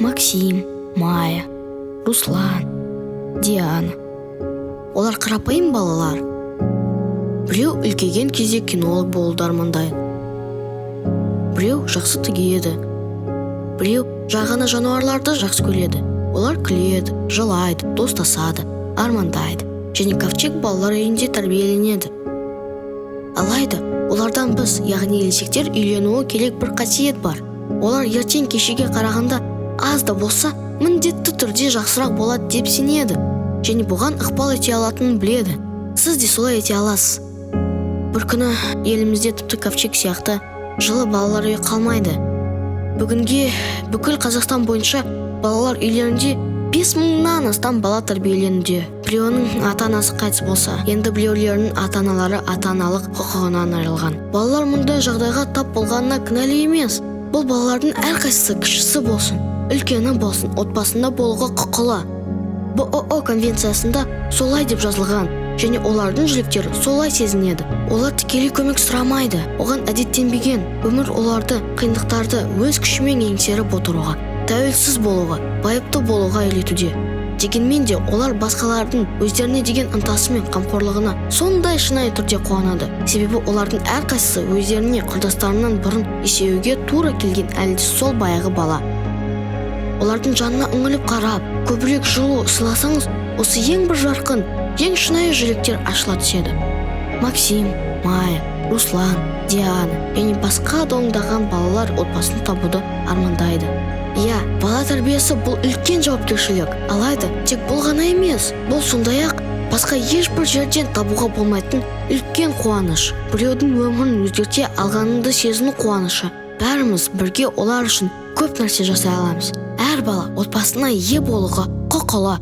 Максим, Майя, Руслан, Диана. Олар қарапайым балалар. Біреу үлкейген кезде кинолог болуды армандайды, біреу жақсы тігеді, біреу жай ғана жануарларды жақсы көреді. Олар күледі, жылайды, достасады, армандайды және Ковчег балалар үйінде тәрбиеленеді. Алайда олардан біз, яғни ересектер, үйренуі керек бір қасиет бар: олар ертең кешеге қарағанда аз да болса міндетті түрде жақсырақ болады деп сенеді және бұған ықпал ете алатынын біледі. Сіз де солай ете аласыз. Бір күні елімізде тіпті Ковчег сияқты жылы балалар үйі қалмайды. Бүгінге бүкіл Қазақстан бойынша балалар үйлерінде 5000-нан астам бала тәрбиеленуде. Біреуінің ата-анасы қайтыс болса, енді біреулерінің ата-аналары ата-аналық құқығынан айырылған. Балалар мұндай жағдайға тап болғанына кінәлі емес. Бұл балалардың әрқайсысы, кішісі болсын, үлкені болсын, отбасында болуға құқылы. БҰҰ конвенциясында солай деп жазылған және олардың жүректері солай сезінеді. Олар тікелей көмек сұрамайды, оған әдеттенбеген. Өмір оларды қиындықтарды өз күшімен еңсеріп отыруға, тәуелсіз болуға, байыпты болуға үйретуде. Дегенмен де олар басқалардың өздеріне деген ынтасы мен қамқорлығына сондай шынайы түрде қуанады, себебі олардың әрқайсысы өздеріне құрдастарынан бұрын есеюге тура келген әлі де сол баяғы бала. Олардың жанына үңіліп қарап, көбірек жылу сыйласаңыз, осы ең бір жарқын, ең шынайы жүректер ашыла түседі. Максим, Майя, Руслан, Диана және басқа да ондаған балалар отбасын табуды армандайды. Иә, бала тәрбиесі — бұл үлкен жауапкершілік. Алайда тек бұл ғана емес, бұл сондай ақ басқа ешбір жерден табуға болмайтын үлкен қуаныш, біреудің өмірін өзгерте алғаныңды сезіну қуанышы. Бәріміз бірге олар үшін көп нәрсе жасай аламыз. Әр бала отбасына ие болуға құқылы.